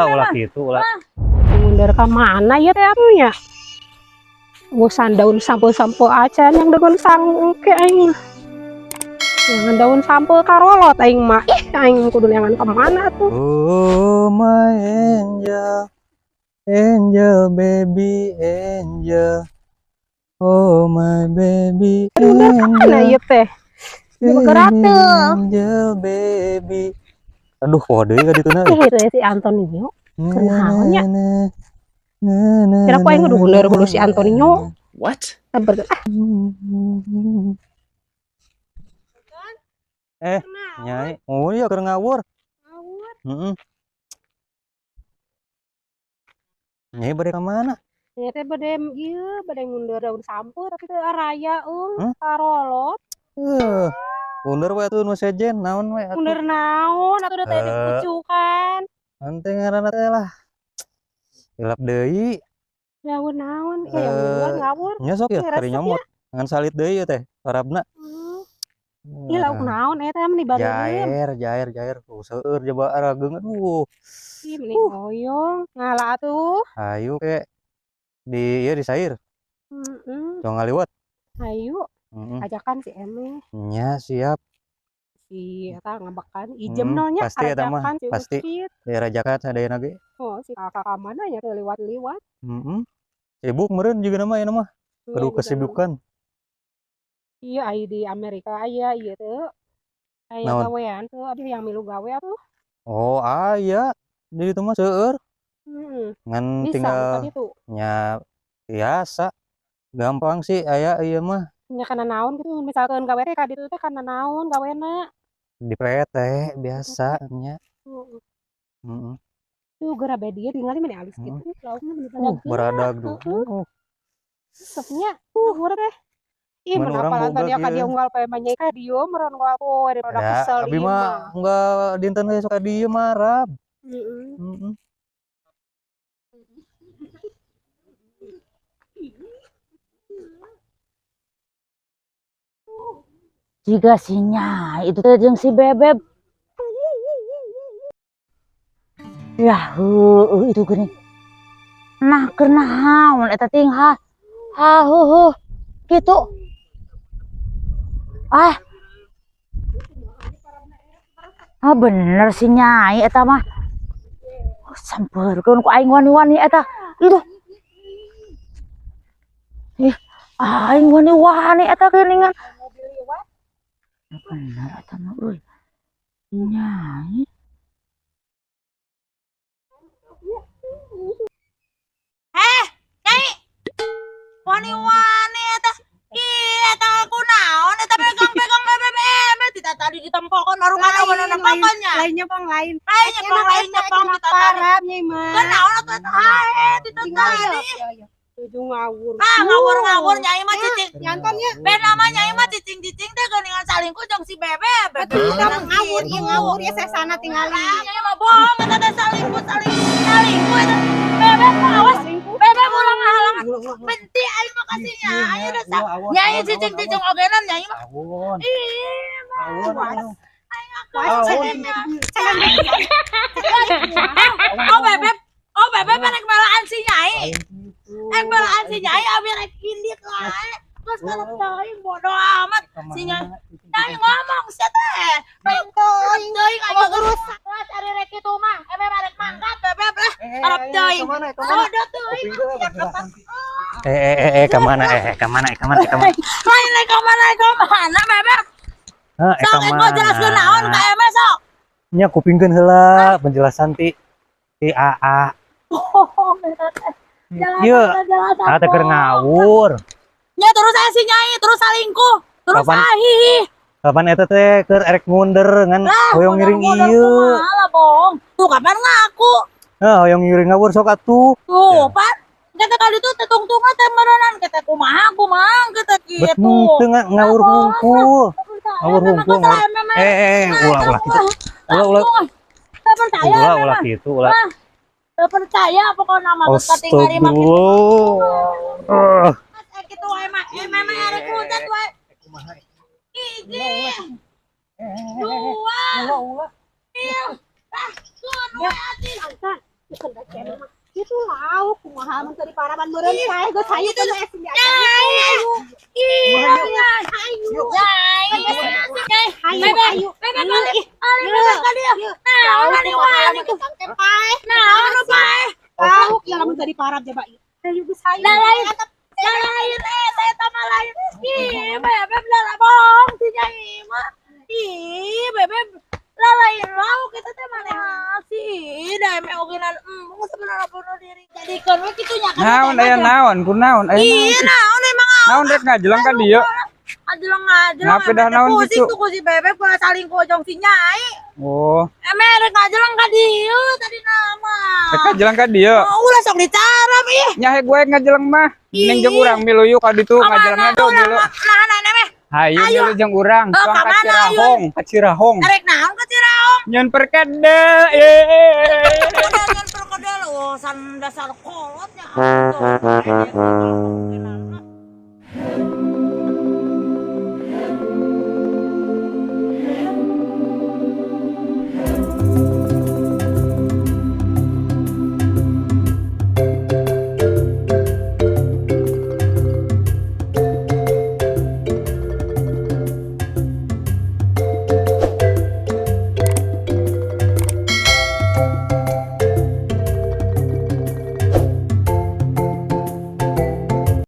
Ulah, ulah kitu, ulah. Mundur ka mana ya teh nya? Urusan daun sampeu-sampeu acan yang daun sangke aing mah. Jangan daun sampeu karolot aing mah. Ih, aing kudu neangan ka mana tuh? Oh my angel, angel baby angel. Oh my baby Mundur ka mana angel, ieu teh? Bergerak baby tuh. Angel baby. Aduh, poho deui ka dituna. Ih, itu si Antonio. Kunaon nya? Kira ku aing kudu mundur kudu si Antonio. What? Sabar ah. Eh, Nyai. Oh iya, keur ngawur. Heeh. Nyai bade ka mana? Nya teh bade ieu, bade mundur daun sampeu tapi teu araya euy, Hah? Karolot. Eh, mundur we atuh nu sejen, naon we atuh. Mundur naon atuh da teh Eh. dipucukan. Nanti ngaranna teh lah. Hilap deui. Ngawur naon? Ya yang duluan ngawur. Nya sok ya, Ih, kari resep. Nyomot. Ngan salit deui ya teh, parabna. Ih, lauk naon eta meni bageureum. Jair, jair, jair. Oh, seueur jaba arageung, aduh. Ih, meni hoyong. Ngala atuh. Hayu ke di ieu di sair. Heeh. Tong ngaliwat. Hayu, Heeh. ajakan si Eme. Nya siap. Si eta ngabekan ijem Hmm, nya. Pasti eta mah, Arajakan si pasti. Ucit. Di rajakan sadayana ge. Oh, si kakak ka mana nya teu liwat-liwat. Heeh. Sibuk meureun juga nama ya mah. Iya, Aduh, juga. Kesibukan. Iya, ai di Amerika aya ieu teu. Aya Naon? gawean teu, aduh, yang milu gawe atuh. Oh, aya. Di ditu mah seueur. Heeh. Ngan Bisa tinggal bukan itu. Nya biasa. Gampang sih aya ieu mah. Nya kana naon gitu, misalkan gawe teh ka ditu teh kana naon gawena? Di PT biasa nya. Heeh. Heeh. Tuh geura bae dieu tingali meni alis kitu laukna meni badag. Baradag duh. Heeh. Resepnya ngawur teh. Ih, Mun mun urang apalan boga tadi ka kieu. Dieu unggal poe mah nyai ka dieu meureun unggal poe daripada Ya, kesel abi ieu mah mah. enggak dinten ge sok ka dieu marab. Heeh. Heeh. Jiga si Nyai itu teh jeung si Bebeb. Lah heueuh itu geuning. Nah, keur naon eta ting ha ha heuheuh kitu. Ah. Ah, bener si Nyai eta mah. Oh, sampeurkeun ku aing wani-wani eta. Itu. Ih, aing wani-wani eta geuningan. Bener eta mah euy. Nyai. Eh, Nyai. Wani-wani eta. Ih, eta aku naon eta pegang-pegang BBM tidak tadi ditempokeun warungan awan pokoknya. Lainnya pang lain. Lainnya pang, lainnya pang kita tadi. Parab nyai mah. Kan naon atuh eta hae tidak tadi. Tujuh ngawur. Ah, ngawur-ngawur Nyai mah cicing. Nyantonnya. Ben nama Nyai mah cicing-cicing teh geuningan salingkuh jeung si Bebeb. Betul, ngawur ieu, ngawur ieu sesana tingali. Ah, Nyai mah bohong eta teh salingkuh, salingkuh, salingkuh eta. Bebeb mah awas. Bebeb ulah ngahalangan. Benti aing mah kasih Nyai da sa. Nyai cicing-cicing ogenan Nyai mah. Awon. Ih, Awon. Awon. Oh Bebeb, oh Bebeb rek belaan si Nyai. Rek belaan si Nyai abi rek indit wae. Terus kalau teuing bodoh amat si Nyai. Nyai ngomong sia teh. Lain teuing teuing aja urusan. Geus ari rek kitu mah, eme mah rek mangkat Bebeb lah. Arab teuing. Bodoh teuing. Eh eh eh eh ka mana, eh eh ka mana, eh ka mana, eh ka mana? Lain rek ka mana, ka mana Bebeb? Hah, eh Sok ka engko jelaskeun naon ka eme sok. Nya kupingkeun heula penjelasan ti ti AA. Oh, eta teh. Ieu, ah teh keur ngawur. Nya terus saya si Nyai, terus salingkuh, terus Kapan? Ahihi. Kapan eta teh keur erek ngunder ngan hoyong ngiring Ngundar ieu. kumaha lah bohong. Tuh kapan ngaku? Hah, hoyong ngiring ngawur sok atuh. Tuh, pan. Kata kali itu tetungtungan teh meureunan kata kumaha kumaha kata Bet kitu. teu ngawur hungkul. Ngawur hungkul. Ngawur. Eh eh eh, ulah ulah kitu. Ulah ulah Teu percaya. Ulah ulah kitu, ulah. Teu percaya pokokna mah geus katingali mah kitu. Astagfirullah. Eh kitu wae mah. Eh memang arek loncat wae. Hiji. Dua. Iya. Ah, tuh wae atuh. Itu lauk kumaha mun teu diparaban meureun paeh geus hayu teh si Nyai. Nyai. Ih, Nyai. Nyai. Nyai. Hayu Bebek, hayu. bebek balik. Balik bebek ka dieu. Naon ari wani tuh? Paeh. Naon nu paeh? Lauk ya lamun teu diparab coba ieu. Hayu geus hayu. Lah lain. Lah lain eta mah lain. Ih, bebek lah bohong si Nyai mah. Ih, bebek lah lain lauk eta teh maneh sih. Da eme oge na embung sebenarnya bunuh diri. Jadikeun we kitu nya kan. Naon aya naon, kunaon aya Ih, naon. naon emang? Naon rek ngajelang ka dieu? Ajeleng ajeleng. Ngapa dah naon pusing gitu? Tuh ku si bebek pernah saling kojong si Nyai. Oh, Eme rek ngajeleng ka dieu tadi nama. Rek ngajelang ka dieu. Oh, ulah sok dicarap ih. Nyahe gue ngajelang mah. Mending jeung urang milu yuk ka ditu ngajelengna tuh milu. Nah, nah, nah, meh. Hayu milu jeung urang, Oh, tuang ka ka mana, Cirahong, ka Cirahong. Arek naon ka Cirahong? Nyeun perkedel. Ye. Perkedel nyeun perkedel, oh, san dasar kolotnya.